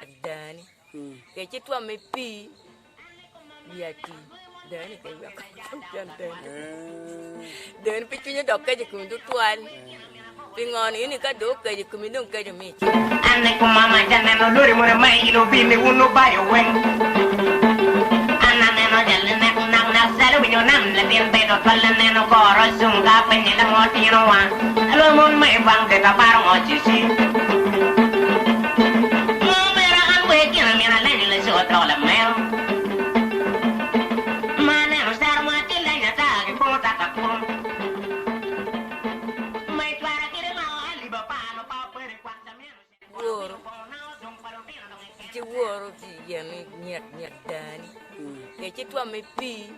Adani, kec itwomme pii wiya tii, dani pe weko dani pe cwinye dok keco i komi tutwal pingo ni in ka dong okeco i komi dong keco mic. Woro ci woro ci yen nyek nyek dani ke ci twomme pii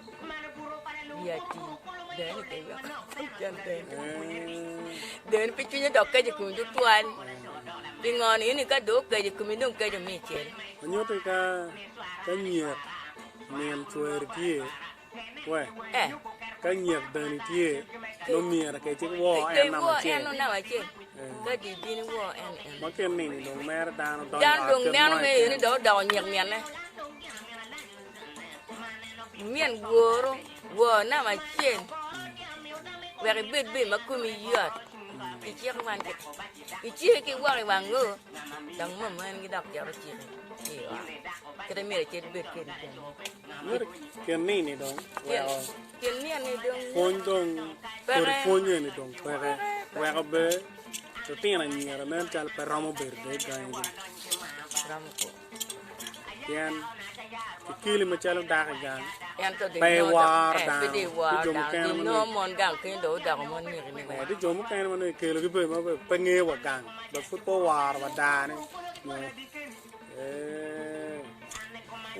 wiya tii dani pe dani pe cwinye dok keco i komi tutwal pingo ni in ka dong okeco i komi dong keco me icel. Anyutte ka ka nyek min cweri tye we Eh. ka nyek dani tye nongo myero ke ci wor Ke en namba wor acel en namba acel. Ka di bino wor en en. ma kin nini dong mere dano donyo Dano ot dong kit neno mo me keken. eni dong odoko nyek minne. Min woro wor namba acel wek ibed be ma komi yot. Kiciko wan ki iciki ki woko i wang ngo dong mamani dok cito ciki ki i ot. Kite myero icit ibed kedi jami. Myero kin nini dong weko Kin nini dong pwony dong Peke. kodi pwony eni dong peke weko be lutino anyira nen calo pe romo bedo dong i gangi gi romo ko. pien kikeli macalo dako i gang Ento dong pe nongo dok- iworo eh, dano pe dong iworo Tye jo dano. mukene Dong ma nongo nongo mon gang keny dong odoko mon miki ni Eh, weng. tye jo mukene ma nongo kikelogi be ma be pe ngeyo wa gang dok pud pe oworo wa dane nyo eh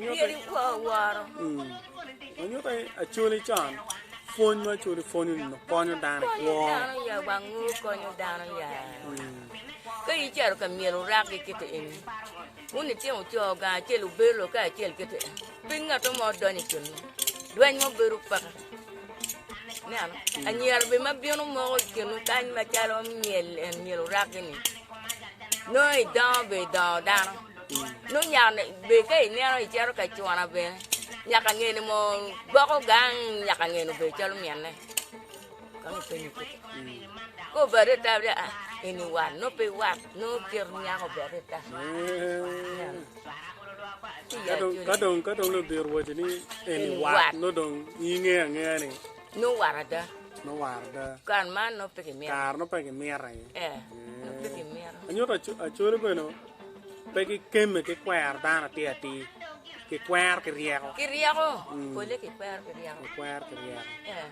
Myero iwor woro. Ma nyuto ni Acholi con, pwony ma Acholi pwonyo ni konyo dano i Konyo kwo. dano ya wangu konyo dano ya. Ka icito ka myelo orakgi kiti eni, wun itimo co gang acel wubedo ka acel kiti en, pe ngat mo donyo i kinwu. Lweny mo bedo peke. Ineno? Anyira bene ma bino moko i kinwu kany macalo myel en myelo orakgi-ni, nongo idongo bene idongo dano. Nongo nyaka bed ka ineno icito ka cuna bene nyaka ngene mo gwoko gang nyaka ngene obed calo minne kong ipenyo kite ka obade ata ni ah eni wat nongo pe wat nongo kit nyako obede ata Ka dong ka dong ludito owaco ni eni wat nongo dong in ingeyo angeya ni nongo wat ada nongo wat ada kare man nongo pe kimito kare nongo pe kimito aye eh nongo pe kimito Anyuto Acholi bene pe gikemme ki kwero dano atir atir, kikwero ki ryeko. Ki ryeko, pole kikwero ki ryeko. Kikwero ki ryeko. Eh.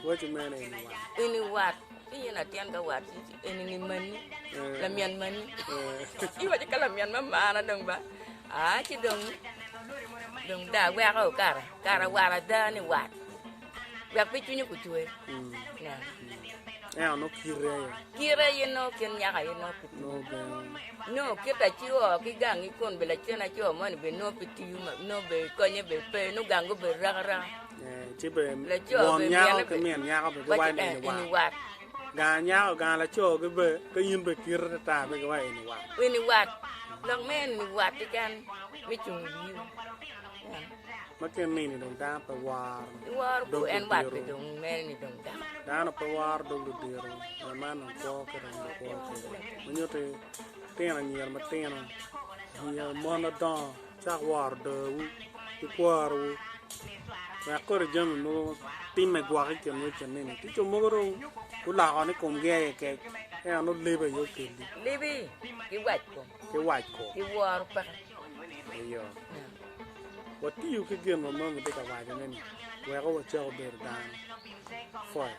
Waco mene eni wat. Eni wat, ki in atin ka wat, eni ni mani, lamyen mani. Iwaco ka lamyen ma mara dong ba, aa ci dong, dong da weko kara, kara wat ada ni wat. Wek pe cwinyi kucwer. Ento nongo kite aye. Kite aye nongo kit nyako aye nongo pe tiyo. Nongo kit aco ki gangi kun bene lacen aco moni bene nongo pe tiyo nongo bene konye bene pe nongo gangi obedo raka raka. Ci bene won nyako ki min nyako bene giwaco ni eni wat. Gang nyako gang laco gi bene ka in bene kite ata bene giwaco eni wat. Eni wat lok me eni wat keken me cungo wiu. Ma kin nini dong dano pe woro Iworo dog ku en wat pe ludito. dong mere ni dong dako. Dano pe woro dog ludito, ngat man dong kwo kite dong kwo kwede. Ma nyutti tino anyira matino, anyira mon madongo cak woro dowu ki kwarowu wek kodi jami mogo timme gwok i kinwu i kin nini. Tye jo mogo dong guloko ni komgi aye kec ento nongo lebi aye okelgi Lebi ki wac kom. ki wac kom. Ki woro peke. Eyo. Watiyo ki gin ma mami tye ka wacone-ni weko wacako bedo dano. Pwoyo.